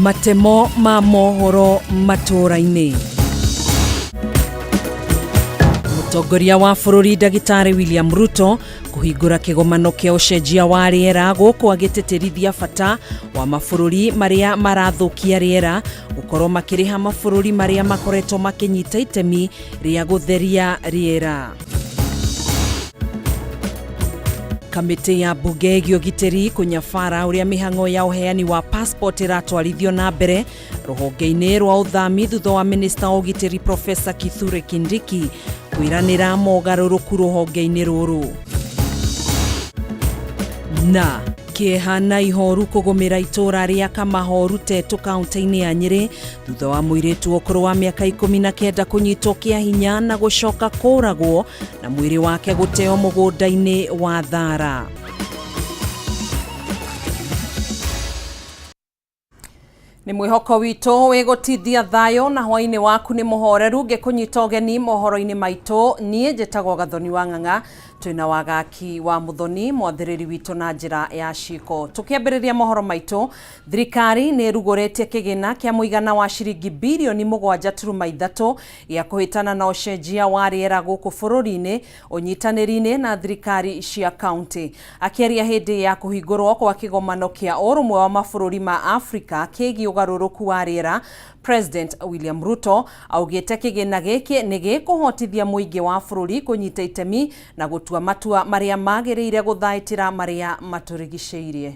Matemo ma mohoro matũũra-inĩ. Mũtongoria wa bũrũri Ndagĩtarĩ William Ruto kũhingũra kĩgomano kĩa ũcenjia wa rĩera gũkũ agĩtĩtĩrithia bata wa mabũrũri marĩa marathũkia rĩera gũkorwo makĩrĩha mabũrũri marĩa makoretwo makĩnyita itemi rĩa gũtheria rĩera. Kamĩtĩ ya mbunge ĩgiĩ ũgitĩri kũnyabara ũrĩa mĩhang'o ya ũheani wa passport ĩratwarithio na mbere rũhonge-inĩ rwa ũthami thutha wa minista wa ũgitĩri Profesa Kithure Kindiki kwĩranĩra mogarũrũku rũhonge-inĩ rũrũ. Na kĩeha na ihoru kũgũmĩra itũũra rĩa Kamahoru Tetu kaunti-inĩ ya Nyĩrĩ thutha wa mũirĩtu ũkũrũ wa mĩaka 19 kũnyitwo kĩa hinya na gũcoka kũragwo na mwĩrĩ wake gũteo mũgũnda-inĩ wa Thara. Nĩ mwĩhoko witũ wĩ gũtithia thayũ na hwainĩ waku nĩ mũhoreru ngĩkũnyita ũgeni mohoro-inĩ maitũ. Niĩ njĩtagwo Gathoni wa Ng'ang'a, twĩna wagaki wa Mũthoni mwathĩrĩri witũ na njĩra ya ciko. Tũkĩambĩrĩria mohoro maitũ, thirikari nĩ ĩrugũrĩtie kĩgĩna kĩa mũigana wa ciringi birioni 7.3 gĩa kũhĩtana na ũcenjia wa rĩera gũkũ bũrũri-inĩ ũnyitanĩri-inĩ na thirikari cia kaunti. Akĩaria hĩndĩ ya kũhingũrwo kwa kĩgomano kĩa ũrũmwe wa mabũrũri ma Afrika kĩgiĩ ũgarũrũku wa rĩera, President William Ruto augĩte kĩgĩna gĩkĩ nĩ gĩkũhotithia mũingĩ wa bũrũri kũnyita itemi na gũtua matua marĩa magĩrĩire gũthaitĩra marĩa matũrigicĩirie.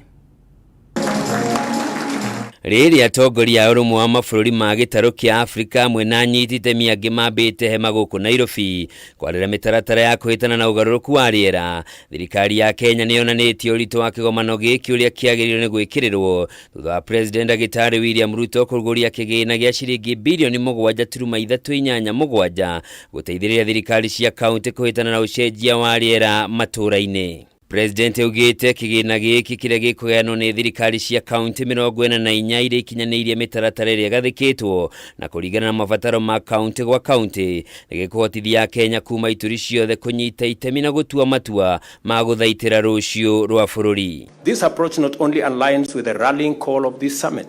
Rĩrĩa atongoria a ũrũmwe wa mabũrũri ma gĩtarũ kĩa Afrika hamwe na anyiti itemi angĩ mambĩte hema gũkũ Nairobi kwarĩra mĩtaratara ya kũhĩtana na ũgarũrũku wa rĩera, thirikari ya Kenya nĩ yonanĩtie ũritũ wa kĩgomano gĩkĩ ũrĩa kĩagĩrĩirwo nĩ gwĩkĩrĩrwo thutha wa President Ndagĩtarĩ William Ruto kũrugũria kĩgĩna gĩa ciringi birioni 7.387 gũteithĩrĩria thirikari cia kaunti kũhĩtana na ũcenjia wa rĩera matũũra-inĩ. President augĩte kĩgĩna gĩkĩ kĩrĩa gĩkũheanwo nĩ thirikari cia kaunti 44 iria ikinyanĩirie mĩtaratara ĩrĩa ĩgathĩkĩtwo na kũringana na mabataro ma kaunti gwa kaunti nĩ gĩkũhotithia Akenya kuma ituri ciothe kũnyita itemi na gũtua matua ma gũthaitĩra rũciũ rwa bũrũri. This approach not only aligns with the rallying call of this summit,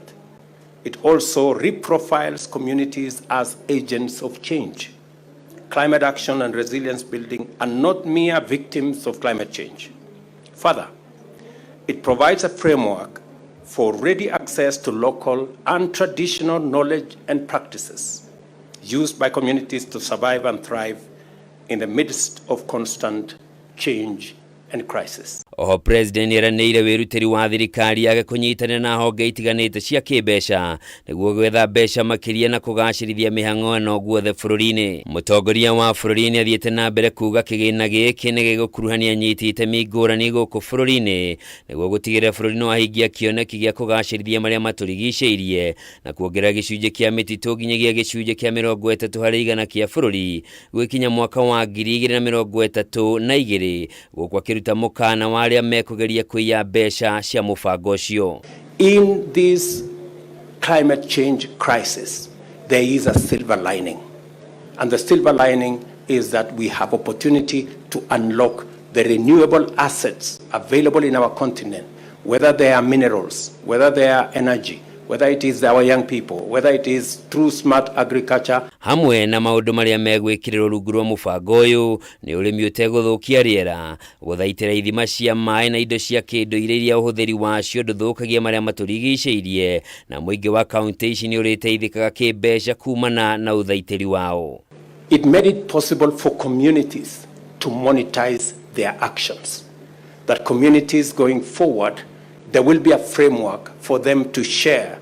it also reprofiles communities as agents of change. Climate action and resilience building are not mere victims of climate change. Further, it provides a framework for ready access to local and traditional knowledge and practices used by communities to survive and thrive in the midst of constant change and crisis. Oho President nĩeranĩire wĩrutĩri wa thirikari yake kũnyitanĩra na honge itiganĩte cia kĩmbeca nĩguo gwetha mbeca makĩria na kũgacĩrithia mĩhang'o ĩno guothe bũrũri-inĩ. Mũtongoria wa bũrũri nĩathiĩte na mbere kuga kĩgĩna gĩkĩ nĩ gĩgũkuruhania anyiti itemi ngũrani gũkũ bũrũri-inĩ nĩguo gũtigĩrĩra bũrũri nĩwahingia kĩoneki gĩa kũgacĩrithia marĩa matũrigicĩirie na kuongerera gĩcunjĩ kĩa mĩtitũ nginyagia gĩcunjĩ kĩa 30% kĩa bũrũri gwĩkinya mwaka wa 2032 gũkũ akĩruta mũkana wa arĩa mekũgeria kũiya mbeca cia mũbango ũcio. In this climate change crisis, there is a silver lining. And the silver lining is that we have opportunity to unlock the renewable assets available in our continent, whether they are minerals, whether they are energy, whether it is our young people, whether it is through smart agriculture. Hamwe na maũndũ marĩa megwĩkĩrĩrwo rungu rwa mũbango ũyũ nĩ ũrĩmi ũtegũthũkia rĩera, gũthaitĩra ithima cia maĩ na indo cia kĩndũire iria ũhũthĩri wacio ndũthũkagia marĩa matũrigicĩirie, na mũingĩ wa kaunti ici nĩ ũrĩteithĩkaga kĩmbeca kumana na ũthaitĩri wao. It made it possible for communities to monetize their actions. That communities going forward, there will be a framework for them to share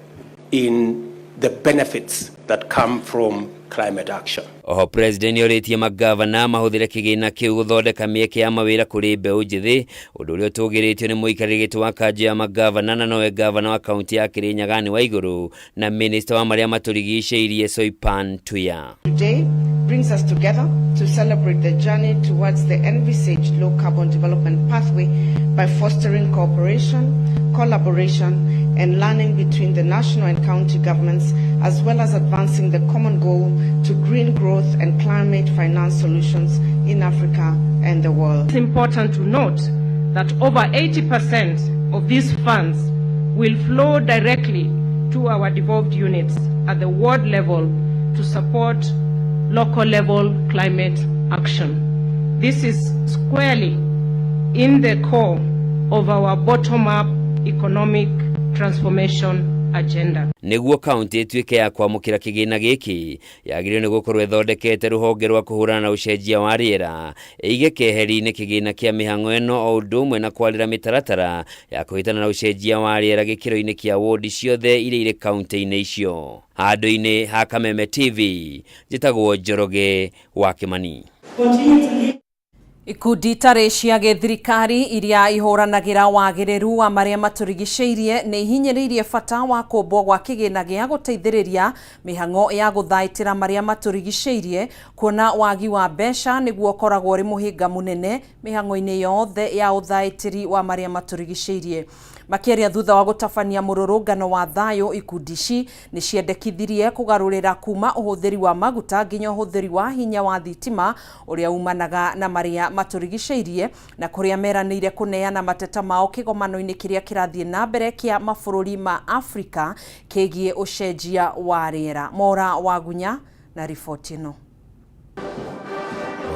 in the benefits that come from climate action. Oho President nĩorĩtie magavana mahũthĩre kĩgĩna kĩu gũthondeka mĩeke ya mawĩra kũrĩ mbeũ njĩthĩ, ũndũ ũrĩa ũtũgĩrĩtio nĩ mũikarĩri gĩtĩ wa kanjũ ya magavana na nowe gavana wa kaunti ya Kirinyaga Anne Waigũrũ na minista wa marĩa matũrigicĩirie Soipan Tuya. Today brings us together to celebrate the journey towards the envisaged low carbon development pathway by fostering cooperation, collaboration, and learning between the national and county governments, as well as advancing the common goal to green growth and climate finance solutions in Africa and the world. It's important to note that over 80% of these funds will flow directly to our devolved units at the ward level to support local level climate action. This is squarely in the core of our bottom-up economic transformation agenda. Nĩguo kaunti ĩtuĩke ya kwamũkĩra kĩgĩna gĩkĩ, yagĩrĩirwo nĩ gũkorwo ĩthondekete rũhonge rwa kũhũrana na ũcenjia wa rĩera, ĩige keheri-inĩ kĩgĩna kĩa mĩhang'o ĩno, o ũndũ ũmwe na kwarĩra mĩtaratara ya kũhĩtana na ũcenjia wa rĩera gĩkĩro-inĩ kĩa wodi ciothe iria irĩ kaunti-inĩ icio. Handũ-inĩ ha Kameme TV, njĩtagwo Njoroge wa Kĩmani. Ikundi itarĩ cia gĩthirikari iria ihũranagĩra wagĩrĩru wa marĩa matũrigicĩirie nĩ ihinyĩrĩirie bata wa kũmbwo gwa kĩgĩna gĩa gũteithĩrĩria mĩhang'o ya gũthaitĩra marĩa matũrigicĩirie, kuona wagi wa mbeca nĩguo ũkoragwo ũrĩ mũhĩnga mũnene mĩhang'o-inĩ yothe ya ũthaitĩri wa marĩa matũrigicĩirie. Makĩaria thutha wa gũtabania mũrũrũngano wa thayũ, ikundi ici nĩ ciendekithirie kũgarũrĩra kuma ũhũthĩri wa maguta nginya ũhũthĩri wa hinya wa thitima ũrĩa umanaga na marĩa matũrigicĩirie, na kũrĩa meranĩire kũneana mateta mao kĩgomano-inĩ kĩrĩa kĩrathiĩ na mbere kĩa mabũrũri ma Afrika kĩgiĩ ũcenjia wa rĩera. Mora Wagunya na riboti ĩno.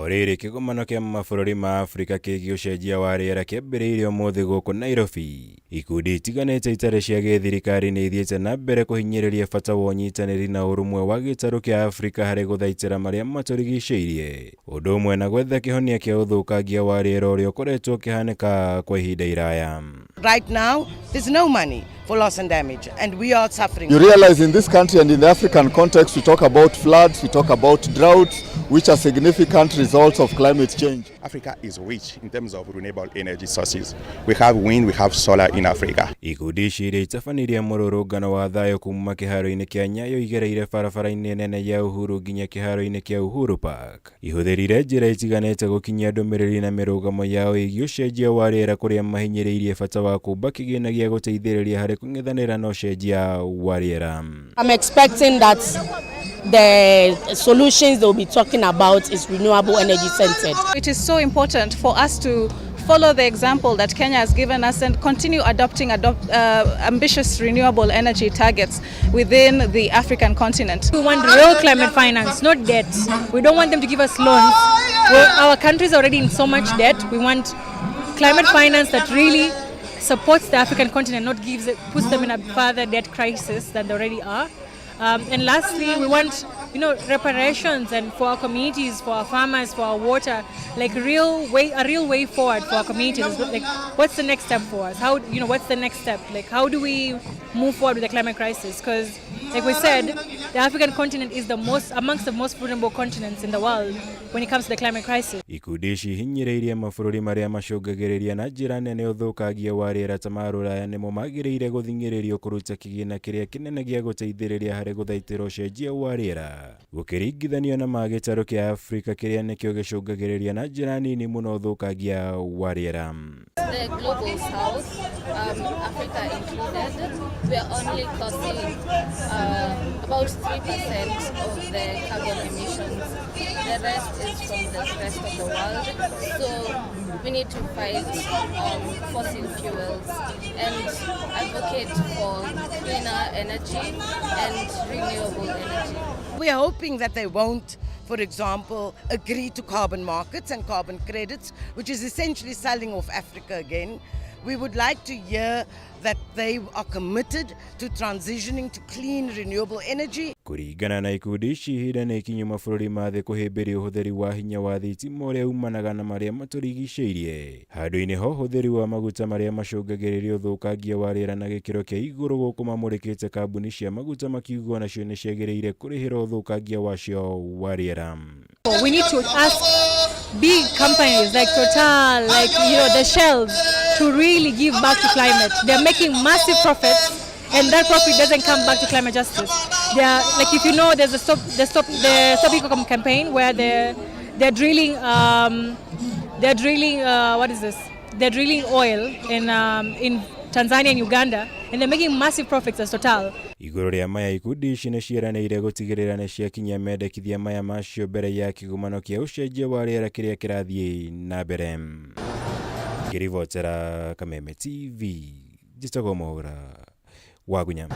O rĩrĩ, kĩgomano kĩa mabũrũri ma Afrika kĩgiĩ ũcenjia wa rĩera kĩambĩrĩirie ũmũthĩ gũkũ Nairobi. Ikundi itiganĩte itarĩ cia gĩthirikari nĩ ithiĩte na mbere kũhinyĩrĩria bata wa ũnyitanĩri na ũrũmwe wa gĩtarũ kĩa Afrika harĩ gũthaitĩra marĩa matũrigicĩirie, ũndũ ũmwe na gwetha kĩhonia kĩa ũthũkangia wa rĩera ũrĩa ũkoretwo ũkĩhanĩka kwa ihinda iraya. Right now, there's no money for loss and damage, and we are suffering. You realize in this country and in the African context, we talk about floods, we talk about droughts, which are significant results of climate change. Africa is rich in terms of renewable energy sources. We have wind, we have solar in Africa. Ikundi ici iria itabanirie mũrũrũngano wa thayũ kuma kĩharo-inĩ kĩa Nyayo igereire barabara-inĩ nene ya Uhuru nginya kĩharo-inĩ kĩa Uhuru Park, ihũthĩrire njĩra itiganĩte gũkinyia ndũmĩrĩri na mĩrũgamo yao ĩgiĩ ũcenjia wa rĩera, kũrĩa mahinyĩrĩirie bata wa kũmba kĩgĩna gĩa gũteithĩrĩria harĩ kũng'ethanĩra na ũcenjia wa rĩera. I'm expecting that the solutions they'll be talking about is renewable energy centered. It is so important for us to follow the example that Kenya has given us and continue adopting ambitious renewable energy targets within the African continent. We want real climate finance, not debt. We don't want them to give us loans. Well, our country is already in so much debt. We want climate finance that really supports the African continent, not gives it, puts them in a further debt crisis than they already are. And lastly, we want reparations and for our communities, for our farmers, for our water, like a real way forward for our communities. Like, what's the next step for us? How, you know, what's the next step? Like, how do we move forward with the climate crisis? Because, like we said, the African continent is the most amongst the most vulnerable continents in the world when it comes to the climate crisis. Ikundi ici hinyĩrĩirie mabũrũri marĩa macũngagĩrĩria na njĩra nene ũthũkangia wa rĩera ta ma rũraya nĩmo magĩrĩire gũthing'ĩrĩrio kũruta kĩgĩna kĩrĩa kĩnene gĩa gũteithĩrĩria harĩ gũthaitĩra ũcenjia wa rĩera, gũkĩringithanio na ma gĩtarũ kĩa Afrika kĩrĩa nĩkĩo gĩcũngagĩrĩria na njĩra nini mũno ũthũkangia wa rĩera. The global south, Africa included, we are only causing about 3% of the carbon emissions. The rest is from the rest of the world. So we need to fight fossil fuels and advocate for cleaner energy and renewable energy. We are hoping that they won't, for example, agree to carbon markets and carbon credits, which is essentially selling off Africa again. We would like to hear that they are committed to transitioning to clean renewable energy. Kũringana na ikundi ici, ihinda nĩ ikinyu mabũrũri ma thĩ kũhĩmbĩria ũhũthĩri wa hinya wa thitima ũrĩa umanaga na marĩa matũrigicĩirie, handũ-inĩ ha ũhũthĩri wa maguta marĩa macũngagĩrĩria ũthũkangia wa rĩera na gĩkĩro kĩa igũrũ, gũkũ mamũrĩkĩte kambuni cia maguta makiuga onacio nĩ ciagĩrĩire kũrĩhĩra ũthũkangia wacio wa rĩera. We need to ask big companies like Total, like the Shells, to really give back to climate. They're making massive profits, and that profit doesn't come back to climate justice. They are, like, if you know, there's a stop, the stop, the Stop Ecocom campaign where they're drilling, what is this? They're drilling oil in Tanzania and Uganda, and they're making massive profits as Total. Igũrũ rĩa maya, ikundi ici nĩ ciĩranĩire gũtigĩrĩra nĩ ciakinyia mendekithia maya macio mbere ya kĩgomano kĩa ũcenjia wa rĩera kĩrĩa kĩrathiĩ na mbere. Ngĩribotera Kameme TV, njĩtagwo Mwaura Wagunya.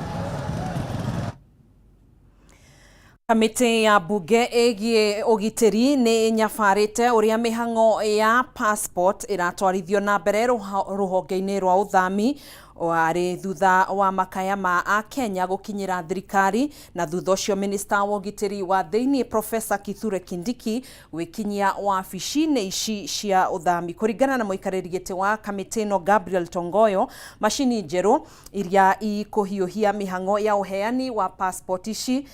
Kamĩtĩ ya mbunge ĩgiĩ ũgitĩri nĩ ĩnyabarĩte ũrĩa mĩhang'o ya passport ĩratwarithio na mbere rũhonge-inĩ rwa ũthami arĩ thutha wa makaya ma akenya gũkinyĩra thirikari, na thutha ũcio minista wa ũgitĩri wa thĩinĩ Professor Kithure Kindiki gwĩkinyia wabici-inĩ ici cia ũthami. Kũringana na mũikarĩri gĩtĩ wa kamĩtĩ ĩno Gabriel Tongoyo, macini njerũ iria ikũhiũhia mĩhang'o ya ũheani wa passport ici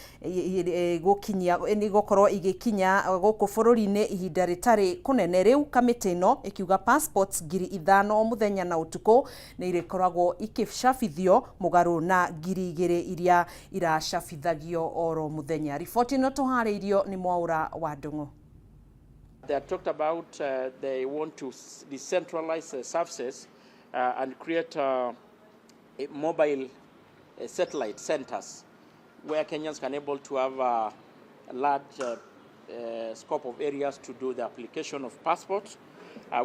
gũkinyia nĩ gũkorwo igĩkinya gũkũ bũrũri-inĩ ihinda rĩtarĩ kũnene. Rĩu kamĩtĩ ĩno ĩkiuga passports 5,000 o mũthenya na ũtukũ nĩ irĩkoragwo ikĩcabithio mũgarũ na 2,000 iria iracabithagio oro mũthenya. Riboti ĩno tũharĩirio nĩ Mwaũra wa Ndung'u. They had talked about they want to decentralize the services and create a mobile satellite centers where Kenyans can able to have a large scope of areas to do the application of passports,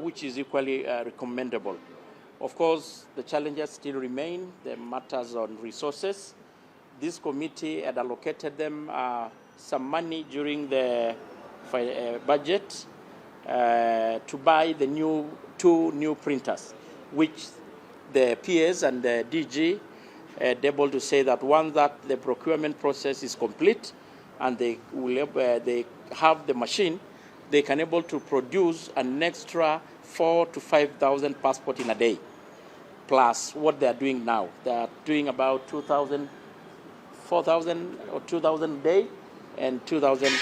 which is equally recommendable. Of course, the challenges still remain, the matters on resources. This committee had allocated them some money during the budget to buy the two new printers, which the PS and the DG are able to say that once that the procurement process is complete and they will they have the machine, they can able to produce an extra 4,000 to 5,000 passport in a day, plus what they are doing now. They are doing about 2,000, 4,000 or 2,000 a day and 2,000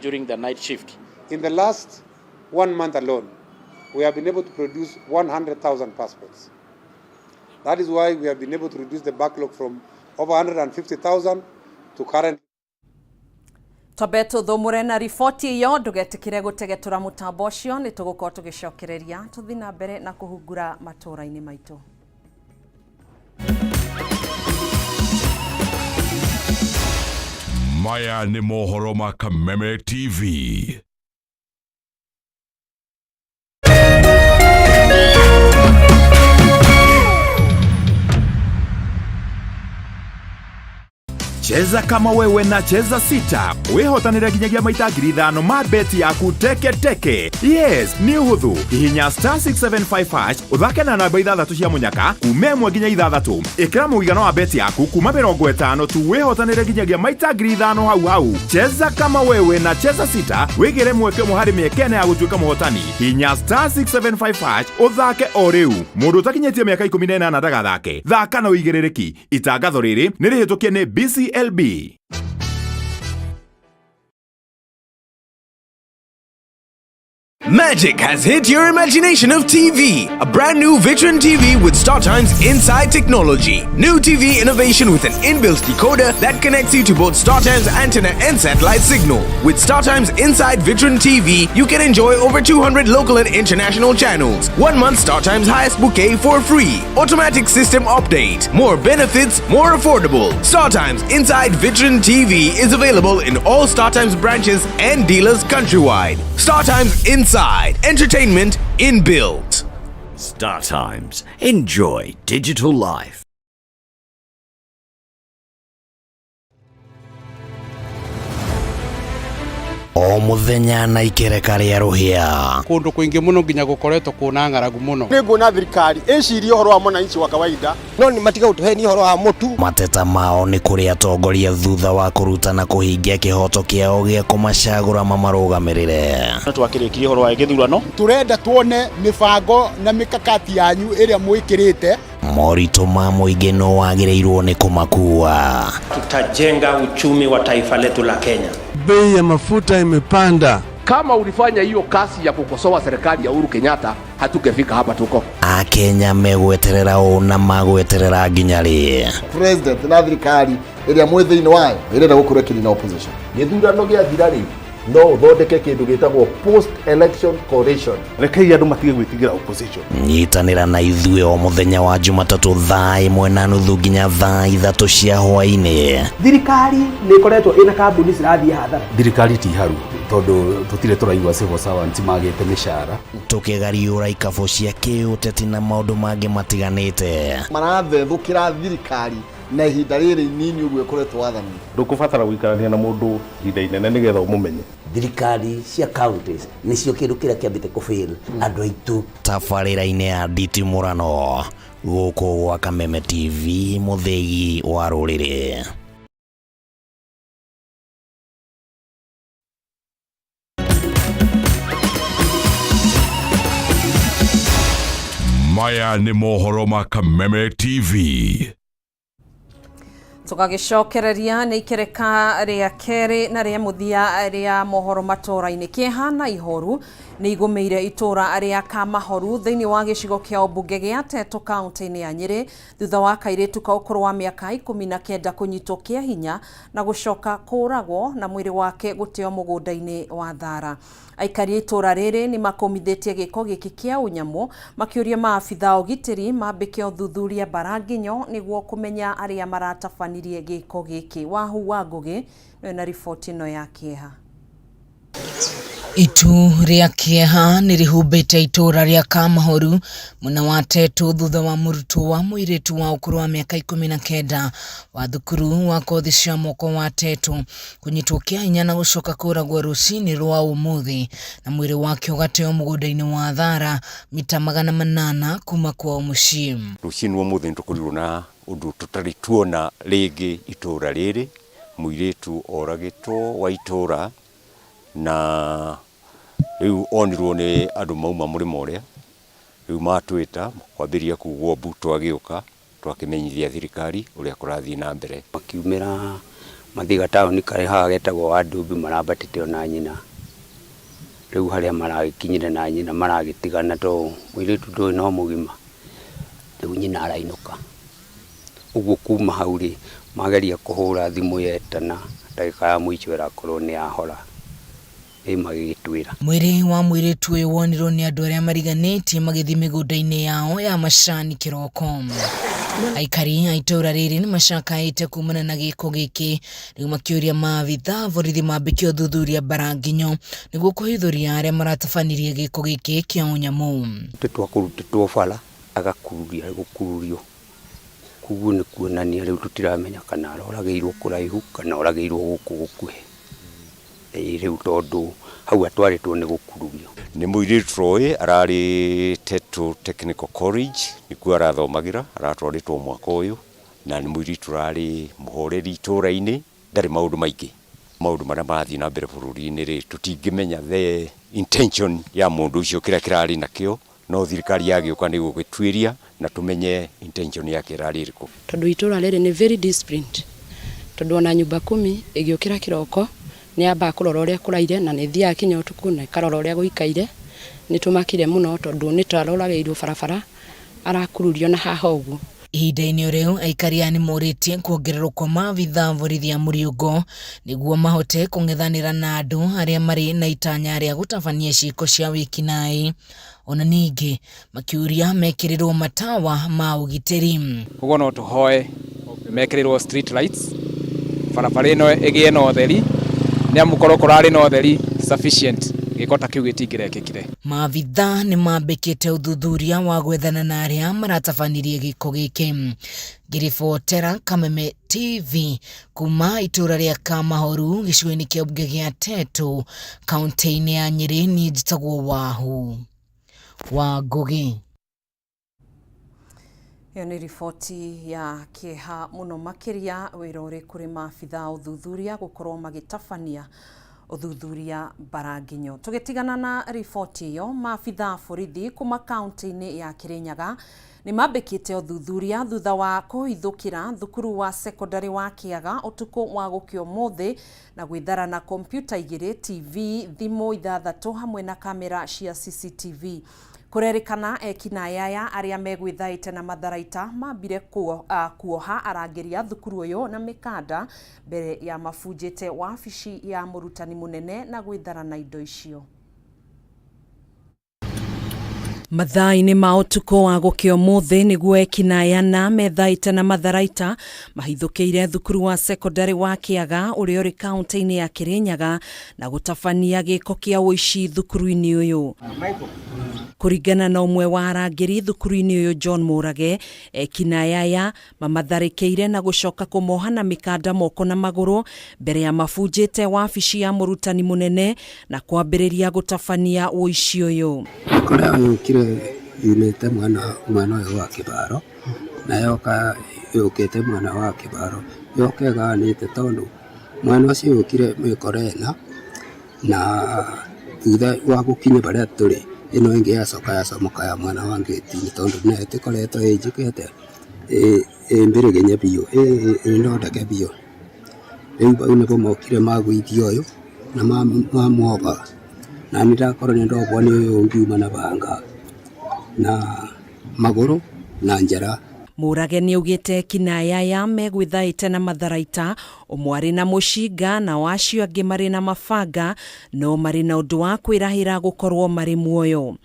during the night shift. In the last 1 month alone, we have been able to produce 100,000 passports. That is why we have been able to reduce the backlog from over 150,000 to current. Twambe tũthũmũre na riboti ĩyo, ndũgetikire gũtegetũra mũtambo ũcio, nĩ tũgũkorwo tũgĩcokereria tũthiĩ na mbere na kũhungura matũũra-inĩ maitũ. Maya nĩ mohoro ma Kameme TV. Cheza kama wewe na Cheza Sita wihotanire nginyagia maita 5,000 ma beti yaku teke teke. Yes, nĩ ũhũthũ. Hihinya star 675 hash ũthake na namba 6 cia mũnyaka kuma 1 nginya 6. Ĩkĩra mũigana wa beti yaku kuma 50 tu wihotanire nginyagia maita 5,000 hau hau. Cheza kama wewe na Cheza Sita wĩgĩre mweke ũmwe harĩ mĩeke ĩna ya gũtuĩka mũhotani. Hihinya star 675 hash ũthake o rĩu. Mũndũ ũtakinyĩtie mĩaka 18 ndagathake. Thaka na ũigĩrĩrĩki. Itangatho rĩrĩ nĩ rĩhĩtũkie nĩ BCLB. Magic has hit your imagination of TV. A brand new Vitron TV with StarTimes Inside technology. New TV innovation with an inbuilt decoder that connects you to both StarTimes antenna and satellite signal. With StarTimes Inside Vitron TV, you can enjoy over 200 local and international channels. 1 month StarTimes highest bouquet for free. Automatic system update. More benefits, more affordable. StarTimes Inside Vitron TV is available in all StarTimes branches and dealers countrywide. StarTimes Inside. Entertainment inbuilt. Star Times. Enjoy digital life. O muthenya na ikereka rĩa rũhĩa. Kũndũ kũingĩ mũno nginya gũkoretwo kwĩna ng'aragu mũno. Nĩ nguona thirikari ĩcirie ũhoro wa mwananchi wa kawaida, no nĩ matiga gũtũhenia ũhoro wa mũtu. Mateta mao nĩ kũrĩ atongoria thutha wa kũruta na kũhingia kĩhoto kĩao gĩa kũmacagũra mamarũgamĩrĩre. Twakĩrĩkirie ũhoro wa gĩthurano. Tũrenda tuone mĩbango na mĩkakati yanyu ĩrĩa mwĩkĩrĩte. Moritũ ma mũingĩ no wagĩrĩirwo nĩ kũmakua. Tutajenga uchumi wa taifa letu la Kenya. Bei ya mafuta imepanda. Kama ulifanya hiyo kazi ya kukosoa serikali ya Uhuru Kenyatta, hatungefika hapa tuko. Akenya megweterera ũ na magweterera nginya rĩ? President na thirikari ĩrĩa mwĩ thĩinĩ wayo ĩrenda gũkorwo ĩkĩnina opposition. Gĩthurano gĩathira rĩ, no ũthondeke kĩndũ gĩtagwo post election coalition. Rekei andũ matige gwĩtigĩra opposition. Nyitanĩra na ithuĩ o mũthenya wa Jumatatũ thaa 1:30 nginya thaa 3 cia hwaĩ-inĩ. Thirikari nĩ ĩkoretwo ĩna kambuni cirathiĩ hathara. Thirikari ti haru tondũ tũtirĩ tũraigua civil servants magĩte mĩcara. Tũkĩgariũra ikabũ cia kĩũteti na maũndũ mangĩ matiganĩte. Marathethũkĩra thirikari na ihinda rĩrĩ inini ũguo ĩkoretwo wathani. Ndũkũbatara gũikarania na mũndũ ihinda inene nĩgetha ũmũmenye. Thirikari cia counties nĩcio kĩndũ kĩrĩa kĩambĩte kũ fail andũ aitũ. Tabarĩra-inĩ ya nditimũrano gũkũ gwa Kameme TV mũthĩgi wa rũrĩrĩ. Maya nĩ mohoro ma Kameme TV. Tũgagĩcokereria nĩ ikereka rĩa kerĩ na rĩa mũthia rĩa mohoro matũũra-inĩ. Kĩeha na ihoru nĩ igũmĩire itũũra rĩa Kamahoru thĩinĩ wa gĩcigo kĩa ũmbunge gĩa Tetu kaunti-inĩ ya Nyĩrĩ thutha wa kairĩtu ka ũkũrũ wa mĩaka 19 kũnyitwo kĩa hinya na gũcoka kũũragwo na mwĩrĩ wake gũteo mũgũnda-inĩ wa Thara. Aikari a itũũra rĩrĩ nĩ makũmithĩtie gĩko gĩkĩ kĩa ũnyamũ makĩũria maabitha a ũgitĩri mambĩke ũthuthuria mbaranginyo nĩguo kũmenya arĩa maratabanirie gĩko gĩkĩ. Wahu wa Ngũgĩ nĩwe na riboti ĩno ya kĩeha. Itu rĩa kĩeha nĩ rĩhumbĩte itũũra rĩa Kamahoru mwena wa Tetu thutha wa mũrutwo wa mũirĩtu wa ũkũrũ wa mĩaka 19 wa thukuru wa kothi cia moko wa Tetu kũnyitwo kĩa hinya na gũcoka kũragwo rũcinĩ rwa ũmũthĩ na mwĩrĩ wake ũgateo mũgũnda-inĩ wa Thara mita 800 kuma kwao mũciĩ. Rũcinĩ rwa ũmũthĩ nĩ tũkorirwo na ũndũ tũtarĩ tuona rĩngĩ itũũra rĩrĩ, mũirĩtu oragĩtwo wa itũũra na rĩu onirwo nĩ andũ mauma mũrĩmo ũrĩa, rĩu matwĩta kwambĩrĩria kugwo mbu twagĩũka twakĩmenyithia thirikari ũrĩa kũrathiĩ na mbere. Makiumĩra mathiĩ gataũni karĩ haha getagwo Wandubi marambatĩte ona nyina, rĩu harĩa maragĩkinyire na nyina maragĩtigana tondũ mũirĩtu ndũĩ no mũgima, rĩu nyina arainũka. Ũguo kuma hau rĩ, mageria kũhũra thimũ yetana ndagĩka ya mũico ĩrakorwo nĩ yahora. Ĩ magĩgĩtwĩra. Mwĩrĩ wa mũirĩtu ũyũ wonirwo nĩ andũ arĩa mariganĩtie magĩthiĩ mĩgũnda-inĩ yao ya macani kĩroko. Aikari a itũũra rĩrĩ nĩ macakaĩte kumana na gĩko gĩkĩ, rĩu makĩũria maabitha borithi mambĩke ũthuthuria mbaranginyo nĩguo kũhithũria arĩa maratabanirie gĩko gĩkĩ kĩa ũnyamũ. Tũtĩ twakũrutĩtwo bara agakururia gũkururio, koguo nĩ kuonania rĩu tũtiramenya kana aroragĩirwo kũraihu kana oragĩirwo gũkũ gũkuhĩ. Ĩĩ rĩu tondũ hau atwarĩtwo nĩ gũkururio. Nĩ mũirĩtu tũroĩ ararĩ Tetu Technical College nĩkuo arathomagĩra, aratwarĩtwo mwaka ũyũ na nĩ mũirĩtu ũrarĩ mũhoreri itũũra-inĩ, ndarĩ maũndũ maingĩ. Maũndũ marĩa marathiĩ na mbere bũrũri-inĩ rĩ, tũtingĩmenya the intention ya mũndũ ũcio kĩrĩa kĩrarĩ nakĩo, no thirikari yagĩũka nĩ gũgĩtuĩria na tũmenye intention yake ĩrarĩ ĩrĩkũ. Tondũ itũũra rĩrĩ nĩ very disciplined, tondũ ona nyumba kumi ĩgĩũkĩra kĩroko nĩ yambaga kũrora ũrĩa kũraire na nĩ ĩthiaga kinya ũtukũ na ĩkarora ũrĩa gũikaire. Nĩ tũmakire mũno tondũ nĩ ta aroragĩirwo barabara arakururio na haha ũguo. Ihinda-inĩ o rĩu aikari aya nĩ morĩtie kuongererwo kwa maabitha borithi a mũriũngo nĩguo mahote kũng'ethanĩra na andũ arĩa marĩ na itanya rĩa gũtabania ciĩko cia wĩkinaĩ. Ona ningĩ makĩũria mekĩrĩrwo matawa ma ũgitĩri. Koguo no tũhoe mekĩrĩrwo street lights, barabara ĩno ĩgĩe na ũtheri, nĩ amu korwo kũrarĩ na ũtheri sufficient gĩko ta kĩu gĩtingĩrekĩkire. Maabitha nĩ mambĩkĩte ũthuthuria wa gwethana na arĩa maratabanirie gĩko gĩkĩ. Ngĩribotera Kameme TV kuma itũũra rĩa Kamahoru gĩcigo-inĩ kĩa mbunge gĩa Tetu kaunti-inĩ ya Nyĩrĩ, niĩ njĩtagwo Wahu wa Ngũgĩ. Ĩyo nĩ riboti ya kĩeha mũno makĩria wĩra ũrĩ kũrĩ maabitha a ũthuthuria gũkorwo magĩtabania ũthuthuria mbaranginyo. Tũgĩtigana na riboti ĩyo, maabitha a borithi kuma kaunti-inĩ ya Kĩrĩnyaga nĩ mambĩkĩte ũthuthuria thutha wa kũhithũkĩra thukuru wa sekondari wa Kĩaga ũtukũ wa gũkĩa ũmũthĩ na gwĩthara na kompyuta 2, TV, thimũ 6 hamwe na kamera cia CCTV. Kũrerĩkana ekinaĩ aya arĩa megwĩthaĩte na matharaita mambire kuoha arangĩri a thukuru ũyũ na mĩkanda mbere ya mabunjĩte wabici ya mũrutani mũnene na gwĩthara na indo icio. Mathaa-inĩ ma ũtukũ wa gũkĩa ũmũthĩ nĩguo ekinaĩ ana methaĩte na matharaita mahithũkĩire thukuru wa cekondarĩ wa Kĩaga ũrĩa ũrĩ kaũntĩ-inĩ ya Kĩrĩnyaga na gũtabania gĩko kĩa ũici thukuru-inĩ ũyũ. Kũringana na ũmwe wa arangĩri thukuru-inĩ ũyũ John Mũrage, ekinaĩ aya mamatharĩkĩire na gũcoka kũmoha na mĩkanda moko na magũrũ mbere ya mabunjĩte wabici ya mũrutani mũnene na kwambĩrĩria gũtabania ũici ũyũ. Kũrĩa yũkire yumĩte mwena mwena ũyũ wa Kĩbaro na yoka yũkĩte mwena wa Kĩbaro yoka ĩgayanĩte tondũ mwena ũcio yũkire mĩkora ĩna na thutha wa gũkinya barĩa tũrĩ ĩno ĩngĩ yacoka yacomoka ya mwena wa ngĩti-inĩ tondũ nayo ĩtĩkoretwo ĩnjĩkĩte ĩ mbĩrĩgĩnye biũ ĩ thondeke biũ. Rĩu bau nĩbo mokire magũithia ũyũ na mamuoba na nĩ ndakorwo nĩ ndobwo nĩ ũyũ ũngĩ uma na banga na magũrũ na njara. Mũrage nĩaugĩte ekinaĩ aya megwĩthaĩte na matharaita, ũmwe arĩ na mũcinga nao acio angĩ marĩ na mabanga no marĩ na ũndũ wa kwĩrahĩra gũkorwo marĩ muoyo.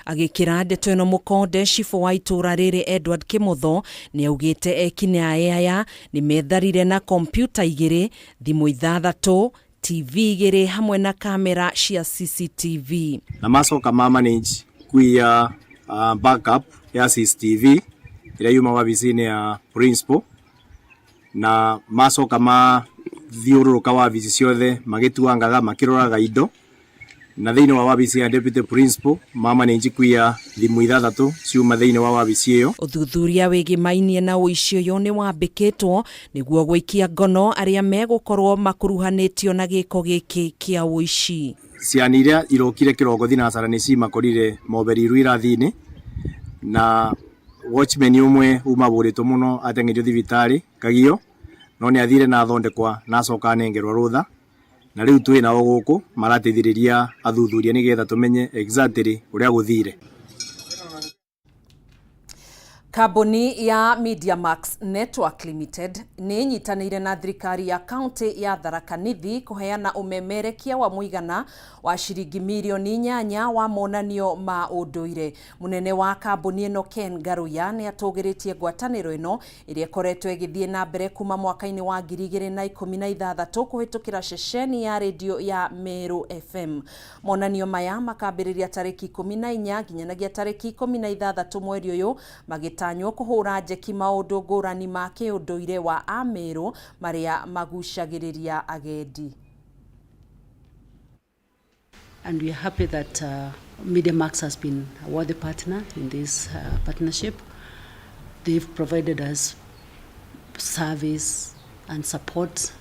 Agĩkĩra ndeto ĩno mũkonde, cibũ wa itũũra rĩrĩ Edward Kĩmotho nĩaugĩte ekinaĩ aya nĩmetharire na kompiuta igĩrĩ, thimũ ithathatũ, TV igĩrĩ hamwe na kamera cia CCTV. Na macoka ma manage kuiya backup ya CCTV ĩrĩa yuma wabici-inĩ ya principal, na macoka mathiũrũrũka wabici ciothe magĩtuangaga makĩroraga indo, na thĩinĩ wa wabici ya deputy principal ma manage kuiya thimũ ithathatũ ciuma thĩinĩ wa wabici ĩyo. Ũthuthuria wĩgĩmainie na ũici ũyũ nĩ wambĩkĩtwo nĩguo gũikia ngono arĩa megũkorwo makuruhanĩtio na gĩko gĩkĩ kĩa ũici. Ciana iria irokire kĩroko thinacara nĩ cimakorire moberirwo irathi-inĩ, na watchman ũmwe uma bũrĩtwo mũno ateng'erio thibitarĩ Kagio, no nĩ athire na athondekwa na acoka anengerwo rũtha, na rĩu twĩ nao gũkũ marateithĩrĩria athuthuria nĩgetha tũmenye exactly ũrĩa gũthire. Kambuni ya Mediamax Network Limited nĩ ĩnyitanĩire na thirikari ya kaunti ya Tharaka Nithi kũheana ũmemerekia wa mũigana wa ciringi mirioni 8 wa monanio ma ũndũire. Mũnene wa kambuni ĩno Ken Ngaruya nĩ atũgĩrĩtie ngwatanĩro ĩno ĩrĩa ĩkoretwo ĩgĩthiĩ na mbere kuma mwaka-inĩ wa 2016 kũhĩtũkĩra ceceni ya redio ya Meru FM. Monanio maya makambĩrĩria tarĩki 14 nginyanagia tarĩki 16 mweri ũyũ, magĩtanywo kũhũra njeki maũndũ ngũrani ma kĩũndũire wa Ameru marĩa magucagĩrĩria agendi. And we are happy that MediaMax has been a worthy partner in this partnership. They've provided us service and support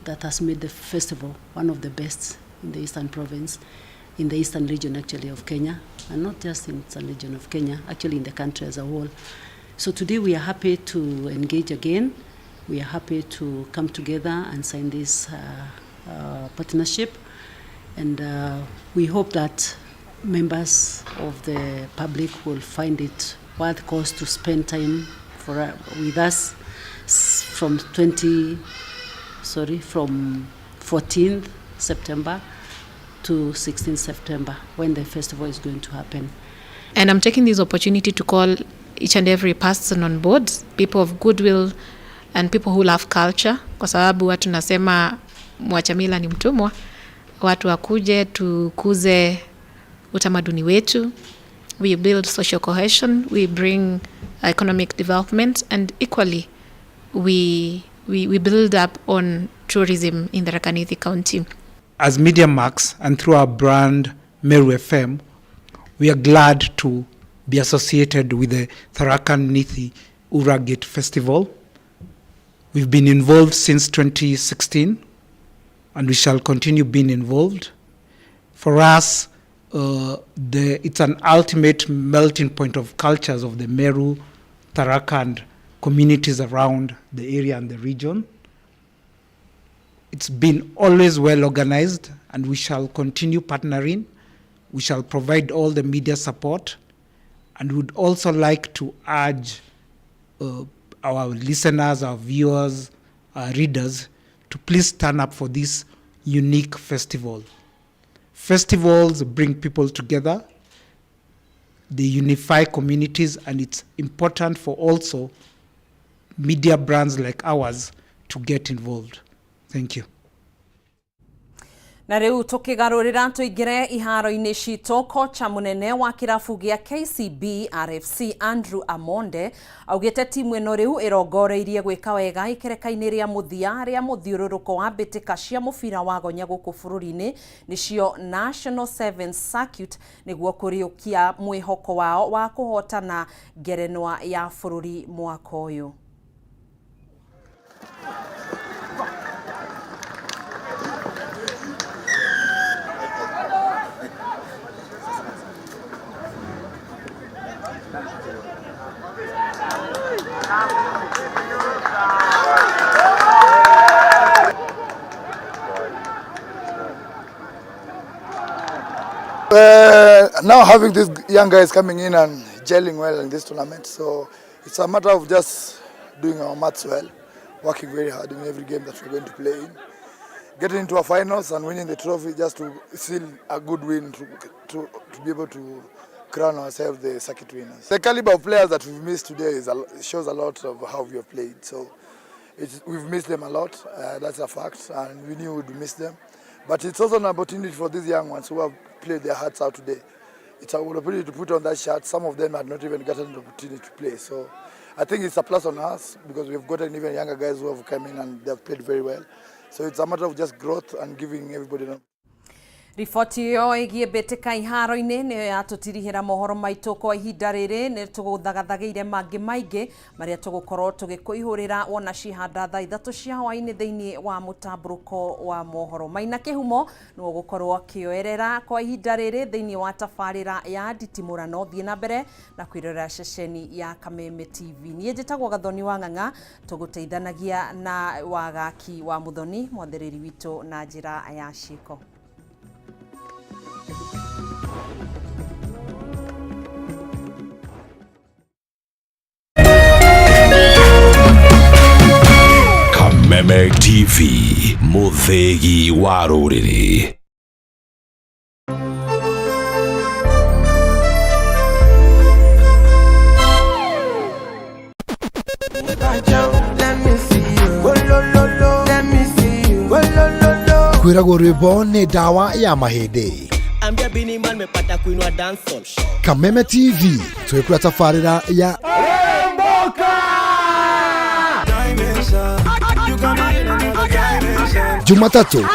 that has made the festival one of the best in the Eastern Province, in the Eastern region actually of Kenya, and not just in the Eastern region of Kenya, actually in the country as a whole. So today we are happy to engage again. We are happy to come together and sign this partnership. And we hope that members of the public will find it worth cost to spend time with us from from 14th September to 16th September, when the festival is going to happen. And I'm taking this opportunity to call each and every person on board, people of goodwill and people who love culture, kwa sababu watu nasema mwacha mila ni mtumwa. Watu wakuje tukuze utamaduni wetu, we build social cohesion, we bring economic development, and equally we build up on tourism in the Tharaka Nithi County. As MediaMax and through our brand Meru FM, we are glad to be associated with the Tharaka Nithi Ura Gate Festival. We've been involved since 2016, and we shall continue being involved. For us, it's an ultimate melting point of cultures of the Meru, Tharaka, and communities around the area and the region. It's been always well organized, and we shall continue partnering. We shall provide all the media support, and would also like to urge our listeners, our viewers, our readers to please stand up for this unique festival. Festivals bring people together. They unify communities, and it's important for also media brands like ours to get involved. Thank you. Na riu tukigarurira tuingire iharo-ini citu, kocha munene wa kirabu gia KCB RFC Andrew Amonde augite timu ino riu irongoreirie gwika wega ikereka-ini ria muthia ria muthiururuko wa mbitika cia mubira wa gonya guku bururi-ini nicio National Sevens Circuit niguo kuriukia mwihoko wao wa kuhotana ngerenwa ya bururi mwaka uyu. Now having these young guys coming in and gelling well in this tournament, so it's a matter of just doing our maths well, working very hard in every game that we're going to play in, getting into our finals and winning the trophy just to seal a good win to be able to crown ourselves the circuit winners. The caliber of players that we've missed today shows a lot of how we have played. So we've missed them a lot, that's a fact, and we knew we'd miss them. But it's also an opportunity for these young ones who have played their hearts out today. It's an opportunity to put on that shirt. Some of them had not even gotten the opportunity to play. So I think it's a plus on us because we've gotten even younger guys who have come in and they've played very well. So it's a matter of just growth and giving everybody an Riboti ĩyo ĩgiĩ mbĩtĩka iharo-inĩ nĩyo yatũtirihĩra mohoro maitũ kwa ihinda rĩrĩ. Nĩ tũgũthagathagĩire mangĩ maingĩ marĩa tũgũkorwo tũgĩkũihũrĩra wona cihanda thaa 3 cia hwaĩ-inĩ thĩinĩ wa mũtambũrũko wa mohoro. Maina Kĩhumo nĩwe ũgũkorwo akĩoerera kwa ihinda rĩrĩ thĩinĩ wa tabarĩra ya nditimũrano. Thiĩ na mbere na kwĩrorera ceceni ya Kameme TV. Niĩ njĩtagwo Gathoni wa Ng'ang'a, tũgũteithanagia na wagaki wa Mũthoni mwathĩrĩri witũ na njĩra ya ciĩko. Kameme TV, mũthĩgi wa rũrĩrĩ. Kwĩragwo rwĩmbo nĩ ndawa ya mahĩndĩ. Kameme TV twĩkũra tabarĩra ya Jumatatu